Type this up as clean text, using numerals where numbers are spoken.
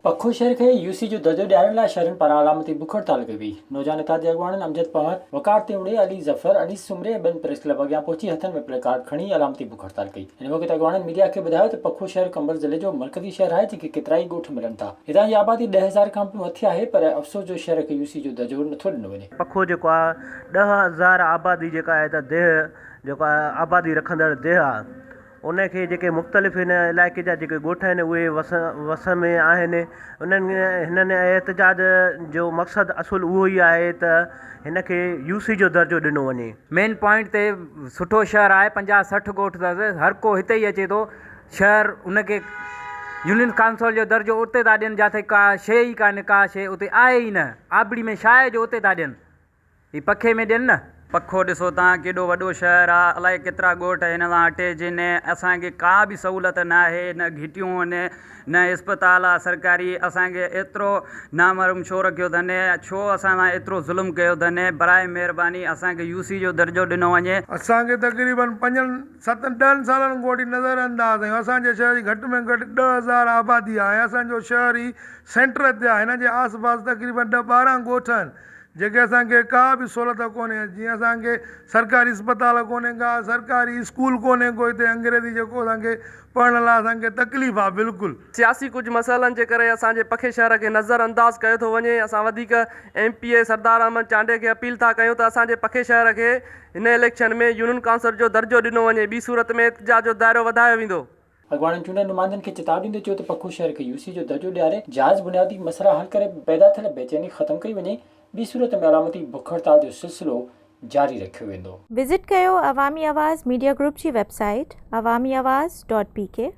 پکو شهر کي يو سي جو درجو ڏيارڻ لاء شهرين پاران علامتي بک هڙتال ڪئي وئي. نوجوان اتحاد جي اڳواڻن امجد پنهور، وقار تيوڻي، علي ظفر، انيس سومري ۽ ٻين پريس ڪلب اڳيان پهچي هٿن ۾ پلي ڪارڊ کڻي علامتي بک هڙتال ڪئي. ان موقعي تي اڳواڻن ميڊيا کي ٻڌايو ته پکو شهر قمبر ضلعي جو مرڪزي شهر آهي جنهن کي ڪيترائي ڳوٺ ملن ٿا. هتان جي آبادي 10,000 کان به مٿي آهي پر افسوس جو شهر کي يو سي جو درجو نٿو ڏنو وڃي. پکو جيڪو آهي 10,000 آبادي جيڪا آهي ته ديهه جيڪو آهي آبادي رکندڙ ديهه آهي. ان کي جيڪي مختلف هن علائقي جا جيڪي ڳوٺ آهن اهي وس وس ۾ آهن انهن هنن احتجاج جو مقصد اصل اهو ئي آهي ته هن کي يو سي جو درجو ڏنو وڃي. مين پوائنٽ تي سٺو شهر آهي 50 60 ڳوٺ اٿس هر ڪو هتي ئي اچي ٿو شهر ان کي يونين ڪائونسل جو درجو اتي ٿا ڏين جاٿي ڪا شيء ئي ڪانهي ڪا شيء اتي آهي ئي نه آبڙي ۾ ڇا آهي جو اتي ٿا ڏين. هي پکي ۾ ڏين نه. پکو ڏسو تان ڪيڏو وڏو شهر آ الائي ڪيترا ڳوٺ هن سان اٽيچ هن اسان کي ڪا به سهولت نه آهي نه گهٽيون هن نه اسپتال آ سرڪاري اسان کي ايترو نامحروم ڇو رکيو اٿن ڇو اسان سان ايترو ظلم ڪيو اٿن برائي مهرباني اسان کي يو سي جو درجو ڏنو وڃي. اسان کي تقريبن پنجن ستن ڏهن سالن کان وٺي نظر انداز آهيون اسان جي شهر جي گهٽ ۾ گهٽ 10,000 آبادي آهي ۽ اسان جو شهر ئي سينٽر تي آهي هن جي آس پاس تقريبن ڏهه 12 ڳوٺ آهن جيڪي اسان کي ڪا به سھولت ڪونھي جيئن اسان کي سرڪاري اسپتال ڪونھي ڪا سرڪاري اسڪول ڪونھي ڪو ھتي انگريزي جيڪو اسان کي پڙھڻ لاء اسان کي تڪليف آ بلڪل. سياسي ڪجهه مسئلن جي ڪري اسان جي پکي شهر کي نظر انداز ڪيو ٿو وڃي اسان وڌيڪ M P A Sardar Ahmed Chandio کي اپيل ٿا ڪيون ته اسان جي پکي شهر کي هن اليڪشن ۾ يونين ڪائونسل جو درجو ڏنو وڃي ٻي صورت ۾ احتجاج جو دائرو وڌايو ويندو. اڳواڻن چونڊيل نمائندن کي چتاء ڏيندي چيو ته پکو شهر کي يو سي جو درجو ڏياري جائز بنيادي مسئلا حل ڪري پيدا ٿيل بيچيني ختم ڪئي وڃي ٻي صورت ۾ علامتي بک هڙتال جو سلسلو جاري رکيو ويندو. وزٽ ڪيو عوامي آواز ميڊيا گروپ جي web site Awami Awaz dot P K.